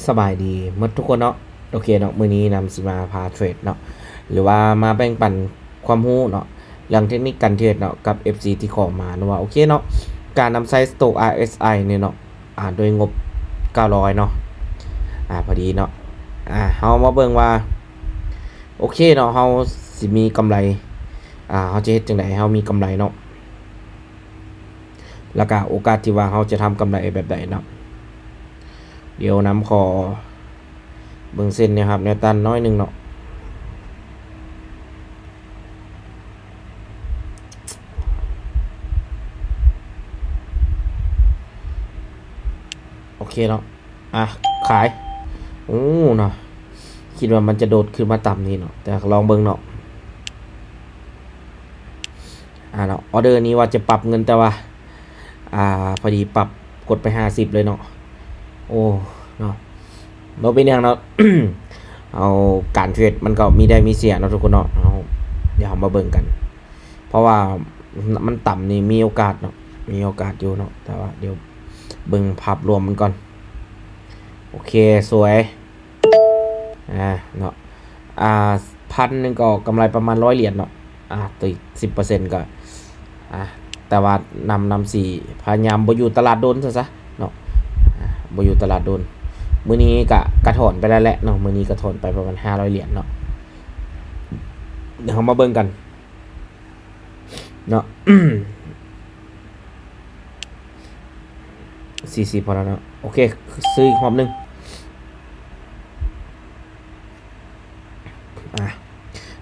ສະບາຍດີໝົດທຸກຄົນເນາະ. ໂອເຄເນາະ, ມື້ນີ້ນຳຊິມາພາເທຣດເນາະ ຫຼືວ່າມາແບ່ງປັນຄວາມຮູ້ເນາະ ເລື່ອງເທັກນິກການເທຣດເນາະ ກັບເອັຟຊີທີ່ຂໍມາເນາະ ວ່າໂອເຄເນາະ, ການນຳໃຊ້ສະໂຕກ ອາ ເອສ ໄອ ນີ້ເນາະ ອາ ດ້ວຍງົບເກົ້າຮ້ອຍເນາະ ອາ ພໍດີເນາະ. ອາ ເຮົາມາເບິ່ງວ່າ ໂອເຄເນາະ, ເຮົາຊິມີກຳໄລ ອາ ເຮົາຈະເຮັດຈັ່ງໃດໃຫ້ເຮົາມີກຳໄລເນາະ ແລ້ວກະໂອກາດທີ່ວ່າເຮົາຈະທຳກຳໄລແບບໃດເນາະ. ດຽວນຳຂໍເບິ່ງເສັ້ນແນວຮັບແນວຕ້ານໜ້ອຍໜຶ່ງເນາະ. ໂອເຄເນາະ, ອາ ຂາຍ. ໂອ້ ເນາະ, ຄິດວ່າມັນຈະໂດດຂຶ້ນມາຕ່ຳນີ້ເນາະ, ແຕ່ລອງເບິ່ງເນາະ. ອາ ເນາະ, ອໍເດີນີ້ວ່າຈະປັບເງິນ ແຕ່ວ່າ ອາ ພໍດີປັບກົດໄປຫ້າສິບເລີຍເນາະ. ໂອ້ ເນາະ, ບໍ່ເປັນຫຍັງເນາະ. ເອົາ ການເທຣດມັນກໍມີໄດ້ມີເສຍເນາະທຸກຄົນເນາະ. ເອົາ ດຽວເຮົາມາເບິ່ງກັນ ເພາະວ່າມັນຕ່ຳນີ້ມີໂອກາດເນາະ, ມີໂອກາດຢູ່ເນາະ, ແຕ່ວ່າດຽວເບິ່ງພາບລວມມັນກ່ອນ. ໂອເຄ ສວຍ. ອາ ເນາະ, ອາ ພັນໜຶ່ງກໍກຳໄລປະມານຮ້ອຍຫຼຽນເນາະ. ອາ ຕົວອີກສິບເປີເຊັນກໍ ອາ ແຕ່ວ່ານຳ ນຳຊິພະຍາຍາມບໍ່ຢູ່ຕະຫຼາດດົນຊະຊະເນາະ, ອາ ບໍ່ຢູ່ຕະຫຼາດດົນ. ມື້ນີ້ກະ ກະຖອນໄປແລ້ວແຫຼະເນາະ, ມື້ນີ້ກະຖອນໄປປະມານຫ້າຮ້ອຍຫຼຽນເນາະ. ດຽວເຮົາມາເບິ່ງກັນເນາະ. ສີ່ສິບພໍແລ້ວເນາະ. ໂອເຄ ຊື້ອີກຮອບໜຶ່ງ. ອາ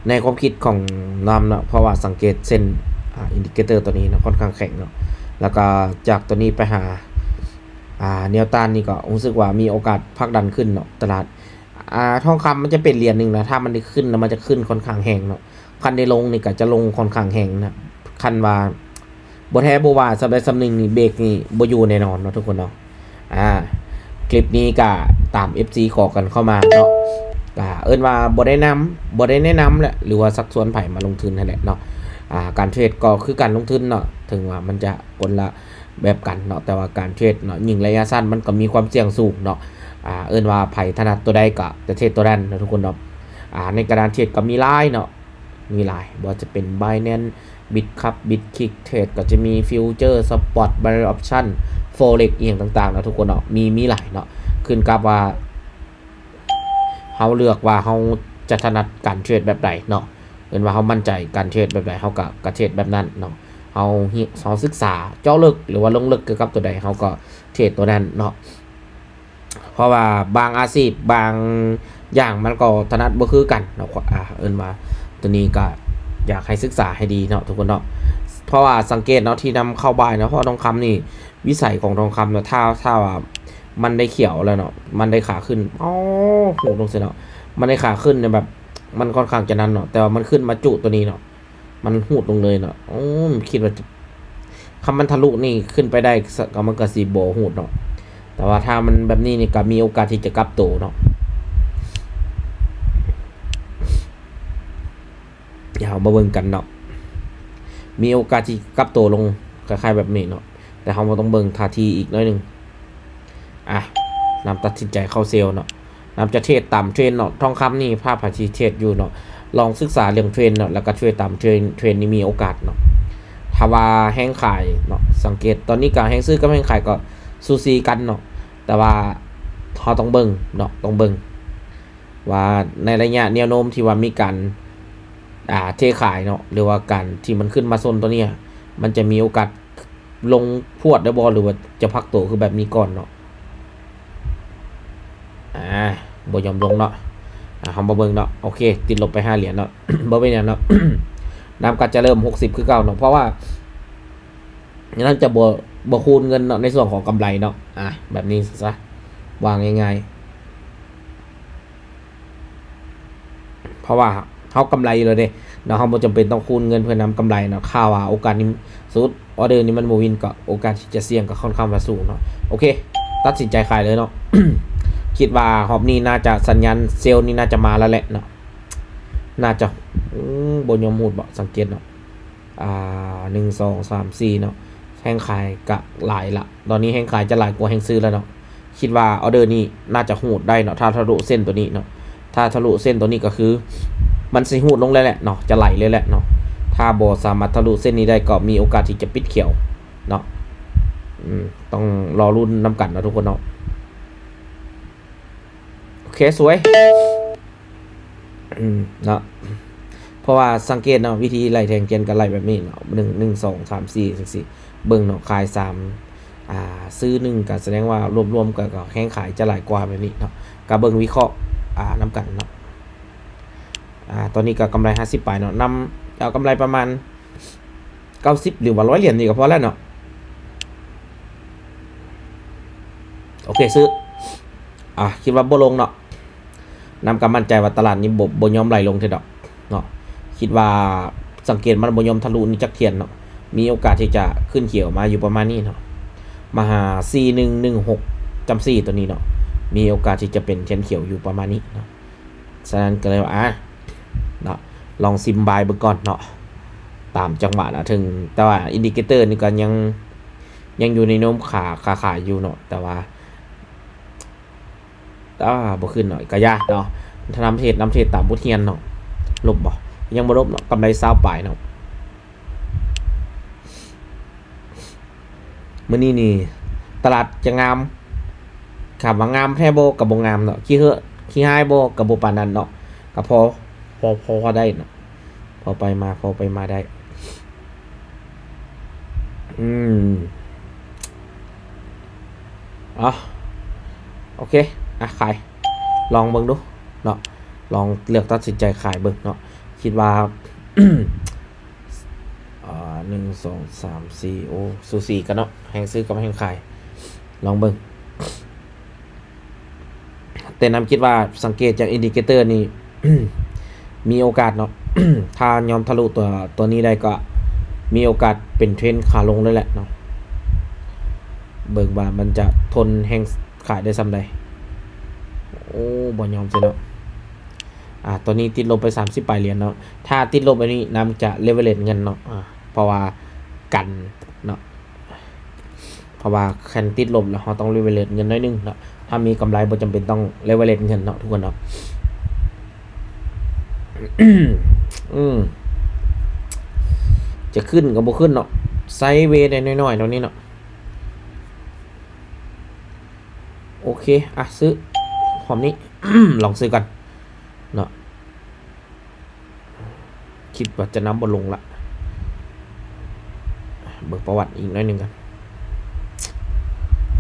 ໃນຄວາມຄິດຂອງນ້ຳເນາະ, ເພາະວ່າສັງເກດເສັ້ນ ອາ ອິນດິເຄເຕີຕົວນີ້ເນາະ ຂ້ອນຂ້າງແຂງເນາະ, ແລ້ວກໍຈາກຕົວນີ້ໄປຫາ ອາ ແນວຕ້ານນີ້ກໍຮູ້ສຶກວ່າມີໂອກາດຜັກດັນຂຶ້ນເນາະ ຕະຫຼາດ. ອາ ທອງຄຳມັນຈະເປັນຫຼຽນໜຶ່ງນະ, ຖ້າມັນໄດ້ຂຶ້ນນະ ມັນຈະຂຶ້ນຂ້ອນຂ້າງແຮງເນາະ, ຄັນໄດ້ລົງນີ້ກໍຈະລົງຂ້ອນຂ້າງແຮງນະ. ຄັນວ່າ ບໍ່ແທ້ບໍ່ວ່າ ສ່ຳໃດສ່ຳໜຶ່ງນີ້ ເບຣກນີ້ບໍ່ຢູ່ແນ່ນອນເນາະທຸກຄົນເນາະ. ອາ ຄລິບນີ້ກະຕາມເອັຟຊີຂໍກັນເຂົ້າມາເນາະ, ກະເອີ້ນວ່າບໍ່ໄດ້ນຳ ບໍ່ໄດ້ແນະນຳແຫຼະ ຫຼືວ່າຊັກຊວນໃຜມາລົງທຶນຫັ້ນແຫຼະເນາະ. ອາ ການເທຣດກໍຄືການລົງທຶນເນາະ, ເຖິງວ່າມັນຈະຄົນລະແບບກັນເນາະ, ແຕ່ວ່າການເທຣດເນາະ ຍິ່ງໄລຍະສັ້ນມັນກໍມີຄວາມສ່ຽງສູງເນາະ. ອາ ເອີ້ນວ່າໃຜຖະໜັດຕົວໃດກໍຈະເທຣດຕົວນັ້ນເນາະທຸກຄົນເນາະ. ອາ ໃນກະດານເທຣດກໍມີຫຼາຍເນາະ ມີຫຼາຍ ບໍ່ວ່າຈະເປັນ Binance, Bitcup, Bitkick Trade ກໍຈະມີ Future, Spot, Binary Option, Forex ອີ່ຫຍັງຕ່າງໆເນາະທຸກຄົນເນາະ, ມີ ມີຫຼາຍເນາະ, ຂຶ້ນກັບວ່າເຮົາເລືອກວ່າເຮົາຈະຖະໜັດການເທຣດແບບໃດເນາະ. ເຫັນວ່າເຮົາໝັ້ນໃຈການເທຣດແບບໃດ ເຮົາກໍ ກໍເທຣດແບບນັ້ນເນາະ, ເຮົາ ເຮົາສຶກສາເຈາະເລິກ ຫຼືວ່າລົງເລິກກ່ຽວກັບຕົວໃດ ເຮົາກໍເທຣດຕົວນັ້ນເນາະ. ເພາະວ່າບາງອາຊີບບາງຢ່າງມັນກໍຖະໜັດບໍ່ຄືກັນເນາະ. ອາ ເອີ້ນວ່າຕົວນີ້ກໍຢາກໃຫ້ສຶກສາໃຫ້ດີເນາະທຸກຄົນເນາະ, ເພາະວ່າສັງເກດເນາະ ທີ່ນຳເຂົ້າບາຍເນາະ, ເພາະທອງຄຳນີ້ ວິໄສຂອງທອງຄຳເນາະ ຖ້າ ຖ້າວ່າມັນໄດ້ຂຽວແລ້ວເນາະ ມັນໄດ້ຂາຂຶ້ນ ອໍ ຮູດລົງຊີ້ເນາະ, ມັນໄດ້ຂາຂຶ້ນແບບ ມັນຂ້ອນຂ້າງຈະນັ້ນເນາະ, ແຕ່ວ່າມັນຂຶ້ນມາຈຸຕົວນີ້ເນາະ ມັນຮູດລົງເລີຍເນາະ. ໂອ້ ຄິດວ່າ ຄັນມັນທະລຸນີ້ຂຶ້ນໄປໄດ້ ສ- ກໍມັນກໍຊິບໍ່ຮູດເນາະ, ແຕ່ວ່າຖ້າມັນແບບນີ້ນີ້ກໍມີໂອກາດທີ່ຈະກັບໂຕເນາະ. ດຽວເຮົາມາເບິ່ງກັນເນາະ, ມີໂອກາດທີ່ກັບໂຕລົງຄ້າຍໆແບບນີ້ເນາະ, ແຕ່ເຮົາກໍຕ້ອງເບິ່ງທ່າທີອີກໜ້ອຍໜຶ່ງ. ອາ ນຳຕັດສິນໃຈເຂົ້າເຊວເນາະ. ນຳຈະເທຣດຕາມເທຣນເນາະ, ທອງຄຳນີ້ ຖ້າໃຜທີ່ເທຣດຢູ່ເນາະ ລອງສຶກສາເລື່ອງເທຣນເນາະ ແລ້ວກໍເທຣດຕາມເທຣນ, ເທຣນນີ້ມີໂອກາດເນາະ. ຖ້າວ່າແຮງຂາຍເນາະ ສັງເກດຕອນນີ້ກໍແຮງຊື້ກັບແຮງຂາຍກໍສູສີກັນເນາະ, ແຕ່ວ່າເຮົາຕ້ອງເບິ່ງເນາະ, ຕ້ອງເບິ່ງວ່າໃນໄລຍະແນວໂນ້ມທີ່ວ່າມີການ ອາ ເທຂາຍເນາະ ຫຼືວ່າການທີ່ມັນຂຶ້ນມາຊົນຕົວເນີ້ຍ ມັນຈະມີໂອກາດ ລົງພວດໄດ້ບໍ່ ຫຼືວ່າຈະພັກໂຕຄືແບບນີ້ກ່ອນເນາະ. ອາ ບໍ່ຍອມລົງເນາະ. ອາ ເຮົາມາເບິ່ງເນາະ. ໂອເຄ ຕິດລົບໄປຫ້າຫຼຽນເນາະ, ບໍ່ເປັນຫຍັງເນາະ. ນ້ຳກໍຈະເລີ່ມຫົກສິບຄືເກົ່າເນາະ, ເພາະວ່ານ້ຳຈະບໍ່ ບໍ່ຄູນເງິນເນາະ ໃນສ່ວນຂອງກຳໄລເນາະ. ອາ ແບບນີ້ຊະ ວ່າງ່າຍໆ. ເພາະວ່າເຮົາກຳໄລຢູ່ແລ້ວເດ້ເນາະ, ເຮົາບໍ່ຈຳເປັນຕ້ອງຄູນເງິນເພື່ອນຳກຳໄລເນາະ. ຖ້າວ່າໂອກາດນີ້ ສົມມຸດອໍເດີນີ້ມັນບໍ່ວິນ ກໍໂອກາດທີ່ຈະສ່ຽງກໍຄ່ອນຂ້າງວ່າສູງເນາະ. ໂອເຄ ຕັດສິນໃຈຂາຍເລີຍເນາະ. ຄິດວ່າຮອບນີ້ໜ້າຈະ ສັນຍານເຊວນີ້ໜ້າຈະມາແລ້ວແຫຼະເນາະ, ໜ້າຈະ. ອືມ ບໍ່ຍອມຮູດບໍ? ສັງເກດເນາະ. ອ່າ ໜຶ່ງ ສອງ ສາມ ສີ່ເນາະ, ແຮງຂາຍກະຫຼາຍລະ. ຕອນນີ້ແຮງຂາຍຈະຫຼາຍກວ່າແຮງຊື້ແລ້ວເນາະ. ຄິດວ່າອໍເດີນີ້ໜ້າຈະຮູດໄດ້ເນາະ ຖ້າທະລຸເສັ້ນໂຕນີ້ເນາະ. ຖ້າທະລຸເສັ້ນໂຕນີ້ກໍຄືມັນຊິຮູດລົງເລີຍແຫຼະເນາະ ຈະໄຫຼເລີຍແຫຼະເນາະ. ຖ້າບໍ່ສາມາດທະລຸເສັ້ນນີ້ໄດ້ ກໍມີໂອກາດທີ່ຈະປິດຂຽວເນາະ. ອືມ ຕ້ອງລໍລຸ້ນນຳກັນເນາະທຸກຄົນເນາະ. ໂອເຄ ສວຍ. ອືມ ເນາະ ເພາະວ່າສັງເກດເນາະ ວິທີໄລ່ແທ່ງທຽນກໍໄລ່ແບບນີ້ເນາະ ໜຶ່ງ ໜຶ່ງ ສອງ ສາມ ສີ່ ຈັ່ງຊີ້. ເບິ່ງເນາະ ຂາຍສາມ ອ່າ ຊື້ໜຶ່ງ ກໍສະແດງວ່າລວມໆ ກໍ ກໍແຮງຂາຍຈະຫຼາຍກວ່າແບບນີ້ເນາະ. ກໍເບິ່ງວິເຄາະ ອ່າ ນຳກັນເນາະ. ອ່າ ຕອນນີ້ກໍກຳໄລຫ້າສິບປາຍເນາະ ນຳ ເອົາກຳໄລປະມານ ເກົ້າສິບ ຫຼືວ່າຮ້ອຍຫຼຽນນີ້ກໍພໍແລ້ວເນາະ. ໂອເຄ ຊື້. ອ່າ ຄິດວ່າບໍ່ລົງເນາະ. ນຳກໍໝັ້ນໃຈວ່າຕະຫຼາດນີ້ບໍ່ ບໍ່ຍອມໄຫຼລົງເທື່ອດອກເນາະ. ຄິດວ່າສັງເກດມັນບໍ່ຍອມທະລຸນີ້ຈັກເທື່ອເນາະ. ມີໂອກາດທີ່ຈະຂຶ້ນຂຽວມາຢູ່ປະມານນີ້ເນາະ ມາຫາສີ່ໜຶ່ງໜຶ່ງຫົກຈ້ຳສີ່ ຕົວນີ້ເນາະ ມີໂອກາດທີ່ຈະເປັນແທ່ງຂຽວຢູ່ປະມານນີ້ເນາະ. ສະນັ້ນກໍເລີຍວ່າ ອ່າ ເນາະ ລອງຊິມບາຍເບິ່ງກ່ອນເນາະ ຕາມຈັງຫວະນະ. ເຖິງແຕ່ວ່າອິນດິເຄເຕີນີ້ກໍຍັງ ຍັງຢູ່ໃນໂນ້ມຂາ ຂາຂາຍຢູ່ເນາະ ແຕ່ວ່າ ອ່າ ບໍ່ຂຶ້ນເນາະ ກໍຢ່າເນາະ. ນຳເທຣດ ນຳເທຣດຕາມບົດຮຽນເນາະ. ລົບບໍ່? ຍັງບໍ່ລົບເນາະ ກຳໄລຊາວປາຍເນາະ. ມື້ນີ້ນີ້ຕະຫຼາດຈະງາມ ຖາມວ່າງາມແທ້ບໍ່ ກໍບໍ່ງາມເນາະ. ຂີ້ເຫືອຂີ້ຮ້າຍບໍ່ ກໍບໍ່ປານນັ້ນເນາະ ກໍພໍ ພໍ ພໍ ພໍໄດ້ເນາະ ພໍໄປມາ ພໍໄປມາໄດ້. ອືມ ເອົາ ໂອເຄ ອ່ະ ຂາຍ ລອງເບິ່ງດູເນາະ ລອງເລືອກຕັດສິນໃຈຂາຍເບິ່ງເນາະ. ຄິດວ່າ ອ່າ ໜຶ່ງ ສອງ ສາມ ສີ່ ໂອ້ ສູສີກັນເນາະ ແຮງຊື້ກັບແຮງຂາຍ ລອງເບິ່ງ. ແຕ່ນຳຄິດວ່າສັງເກດຈາກອິນດິເຄເຕີນີ້ ມີໂອກາດເນາະ ຖ້າຍອມທະລຸຕົວ ຕົວນີ້ໄດ້ກໍມີໂອກາດເປັນເທຣນຂາລົງເລີຍແຫຼະເນາະ. ເບິ່ງວ່າມັນຈະທົນແຮງຂາຍໄດ້ສ່ຳໃດ. ໂອ້ ບໍ່ຍອມໃຊ່ເນາະ. ອ່າ ຕອນນີ້ຕິດລົບໄປສາມສິບປາຍຫຼຽນເນາະ. ຖ້າຕິດລົບແບບນີ້ນຳຈະເລເວີເຣດເງິນເນາະ ອ່າ ເພາະວ່າກັນເນາະ ເພາະວ່າຄັນຕິດລົບແລ້ວ ເຮົາຕ້ອງເລເວີເຣດເງິນໜ້ອຍໜຶ່ງເນາະ. ຖ້າມີກຳໄລບໍ່ຈຳເປັນຕ້ອງເລເວີເຣດເງິນເນາະ ທຸກຄົນເນາະ. ອືມ ຈະຂຶ້ນກໍບໍ່ຂຶ້ນເນາະ ໄຊເວໄດ້ໜ້ອຍໆ ຕອນນີ້ເນາະ. ໂອເຄ ອ່ະ ຊື້ ຮອບນີ້ ລອງຊື້ກ່ອນເນາະ. ຄິດວ່າຈະນຳບໍ່ລົງລະ ເບິ່ງປະຫວັດອີກໜ້ອຍໜຶ່ງກ່ອນ.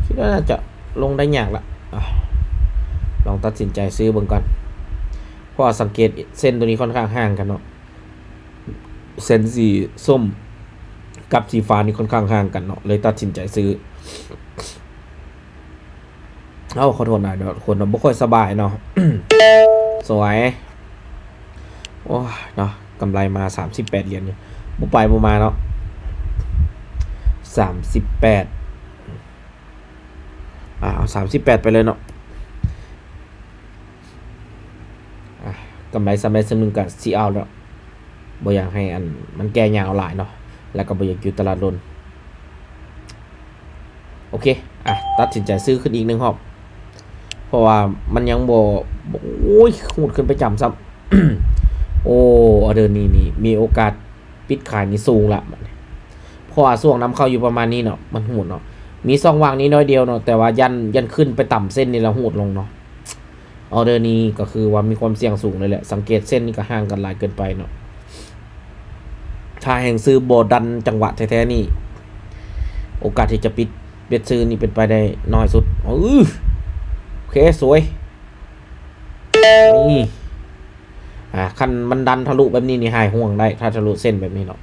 ຄິດວ່າໜ້າຈະລົງໄດ້ຍາກລະ ອ່ະ ລອງຕັດສິນໃຈຊື້ເບິ່ງກ່ອນ ເພາະວ່າສັງເກດເສັ້ນໂຕນີ້ຄ່ອນຂ້າງຫ່າງກັນເນາະ. ເສັ້ນສີສົ້ມກັບສີຟ້ານີ້ຄ່ອນຂ້າງຫ່າງກັນເນາະ ເລີຍຕັດສິນໃຈຊື້. ເອົາ ຂໍໂທດນະ ດຽວຄົນບໍ່ຄ່ອຍສະບາຍເນາະ. ສວຍ. ໂອ້ຍເນາະ ກຳໄລມາສາມສິບແປດຫຼຽນຢູ່ ບໍ່ໄປບໍ່ມາເນາະ. ສາມສິບແປດ ອ່າ ເອົາສາມສິບແປດໄປເລີຍເນາະ. ອ່າ ກຳໄລສ່ຳໃດສ່ຳໜຶ່ງກໍຊິເອົາແລ້ວ. ບໍ່ຢາກໃຫ້ອັນ ມັນແກ່ຍາວຫຼາຍເນາະ ແລ້ວກໍບໍ່ຢາກຢູ່ຕະຫຼາດດົນ. ໂອເຄ ອ່ະ ຕັດສິນໃຈຊື້ຂຶ້ນອີກໜຶ່ງຮອບ ເພາະວ່າມັນຍັງບໍ່ ບໍ່ ໂອ້ຍ ຮູດຂຶ້ນໄປຈ້ຳຊ້ຳ. ໂອ້ ອໍເດີນີ້ນີ້ມີໂອກາດປິດຂາຍນີ້ສູງລະ ເພາະວ່າຊ່ວງນຳເຂົ້າຢູ່ປະມານນີ້ເນາະ ມັນຮູດເນາະ ມີຊ່ອງວ່າງນີ້ໜ້ອຍດຽວເນາະ ແຕ່ວ່າຢ້ານ ຢ້ານຂຶ້ນໄປຕຳເສັ້ນນີ້ແລ້ວຮູດລົງເນາະ. ອໍເດີນີ້ກໍຄືວ່າມີຄວາມສ່ຽງສູງເລີຍແຫຼະ ສັງເກດເສັ້ນນີ້ກໍຫ່າງກັນຫຼາຍເກີນໄປເນາະ. ຖ້າແຮງຊື້ບໍ່ດັນຈັງຫວະແທ້ໆນີ້ ໂອກາດທີ່ຈະປິດເບັດຊື້ນີ້ເປັນໄປໄດ້ໜ້ອຍສຸດ. ເອີ ໂອເຄ ສວຍ. ນີ້ ອ່າ ຄັນມັນດັນທະລຸແບບນີ້ນີ້ຫາຍຫ່ວງໄດ້ ຖ້າທະລຸເສັ້ນແບບນີ້ເນາະ.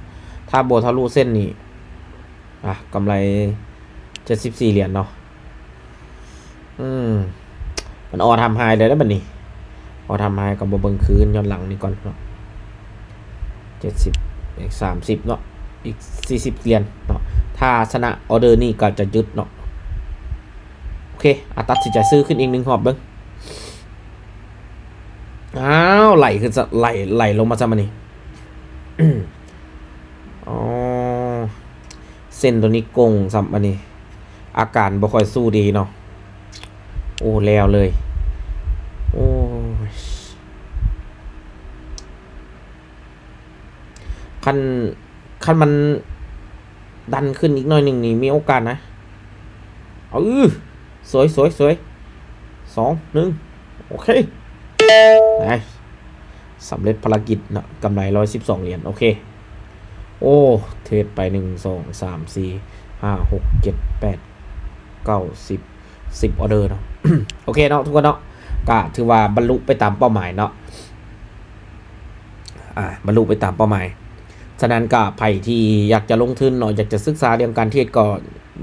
ຖ້າບໍ່ທະລຸເສັ້ນນີ້ ອ່າ ກຳໄລເຈັດສິບສີ່ຫຼຽນເນາະ. ອືມ ມັນອໍທຳໄຮເລີຍເດ້ບັດນີ້ ອໍທຳໄຮກໍບໍ່ເບິ່ງຄືນຍ້ອນຫຼັງນີ້ກ່ອນເນາະ. ເຈັດສິບ ອີກສາມສິບເນາະ ອີກສີ່ສິບຫຼຽນເນາະ. ຖ້າຊະນະອໍເດີນີ້ກໍຈະຢຸດເນາະ. ໂອເຄ ອ່ະ ຕັດສິນໃຈຊື້ຂຶ້ນອີກໜຶ່ງຮອບເບິ່ງ. ອ້າວ ໄຫຼຂຶ້ນຊະ ໄຫຼ ໄຫຼລົງມາຊະບັດນີ້. ອໍ ເສັ້ນໂຕນີ້ກົງຊ້ຳ ອັນນີ້ອາການບໍ່ຄ່ອຍສູ້ດີເນາະ. ໂອ້ ແລ້ວເລີຍ ໂອ້ຍ ຄັນ ຄັນມັນດັນຂຶ້ນອີກໜ້ອຍໜຶ່ງນີ້ ມີໂອກາດນະ ເອີ ສວຍ ສວຍ ສວຍ ສອງ ໜຶ່ງ ໂອເຄ ໄດ້ ສຳເລັດພາລະກິດເນາະ ກຳໄລຮ້ອຍສິບສອງຫຼຽນ ໂອເຄ ໂອ້ ເທຣດໄປ ໜຶ່ງ ສອງ ສາມ ສີ່ ຫ້າ ຫົກ ເຈັດ ແປດ ເກົ້າ ສິບ ສິບອອເດີເນາະ ໂອເຄເນາະ ທຸກຄົນເນາະ ກະຖືວ່າບັນລຸໄປຕາມເປົ້າໝາຍເນາະ ອ່າ ບັນລຸໄປຕາມເປົ້າໝາຍ ສະນັ້ນກະໃຜທີ່ຢາກຈະລົງທຶນເນາະ ຢາກຈະສຶກສາເລື່ອງການເທຣດ ກໍ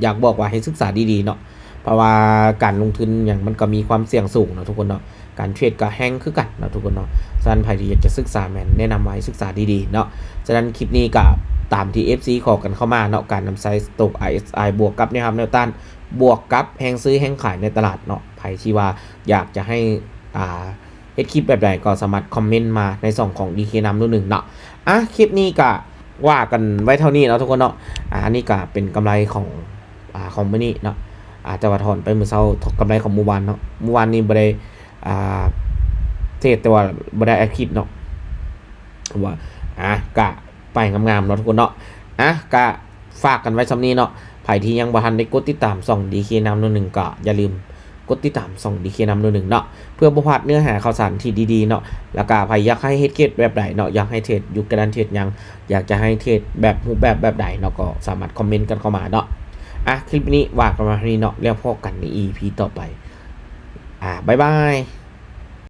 ຢາກບອກວ່າໃຫ້ສຶກສາດີໆເນາະ ເພາະວ່າການລົງທຶນຫຍັງມັນກໍມີຄວາມສ່ຽງສູງເນາະ ທຸກຄົນເນາະ ການເທຣດກໍແຮງຄືກັນເນາະ ທຸກຄົນເນາະ ສະນັ້ນໃຜທີ່ຢາກຈະສຶກສາແມ່ນແນະນຳວ່າໃຫ້ສຶກສາດີໆເນາະ ສະນັ້ນຄລິບນີ້ກະຕາມທີ່ເອັຟຊີຂໍກັນເຂົ້າມາເນາະ ການນຳໃຊ້ສະຕັອກ ອາ ອາຣ໌ ເອັສ ອາຣ໌ ບວກກັບແນວຮັບແນວຕ້ານ ບວກກັບແຮງຊື້ແຮງຂາຍໃນຕະຫຼາດເນາະ ໃຜທີ່ວ່າຢາກຈະໃຫ້ ອ່າ ເຮັດຄລິບແບບໃດກໍສາມາດຄອມເມັນມາໃນຊ່ອງຂອງ ດີເຄ ນຳໜຶ່ງເນາະ ອ່ະ ຄລິບນີ້ກະວ່າກັນໄວ້ເທົ່ານີ້ເນາະ ທຸກຄົນເນາະ ອ່າ ອັນນີ້ກະເປັນກຳໄລຂອງ ອ່າ ຂອງມື້ນີ້ເນາະ ອ່າ ແຕ່ວ່າຖອນໄປມື້ເຊົ້າ ກຳໄລຂອງມື້ວານເນາະ ມື້ວານນີ້ບໍ່ໄດ້ ອ່າ ເທຣດ ແຕ່ວ່າບໍ່ໄດ້ອັດຄລິບເນາະ ວ່າ ອ່າ ກະໄປງາມໆເນາະ ທຸກຄົນເນາະ ອ່າ ກະ ຝາກກັນໄວ້ຊ່ຳນີ້ເນາະ ໃຜທີ່ຍັງບໍ່ທັນໄດ້ກົດຕິດຕາມຊ່ອງ ດີເຄ ນຳໜຶ່ງ ກໍຢ່າລືມກົດຕິດຕາມຊ່ອງ ດີເຄ ນຳໜຶ່ງເນາະ ເພື່ອບໍ່ພາດເນື້ອຫາຂ່າວສານທີ່ດີໆເນາະ ແລ້ວກໍໃຜຢາກໃຫ້ເຮັດເທຣດແບບໃດເນາະ ຢາກໃຫ້ເທຣດຢູ່ກັບການເທຣດຫຍັງ ຢາກຈະໃຫ້ເທຣດແບບຮູບແບບແບບໃດເນາະ ກໍສາມາດຄອມເມັນກັນເຂົ້າມາເນາະ ອ່ະ ຄລິບນີ້ວ່າກັນມາເທົ່ານີ້ເນາະ ແລ້ວພົບກັນໃນ ອີ ພີ ຕໍ່ໄປ ອ່າ ບາຍບາຍ.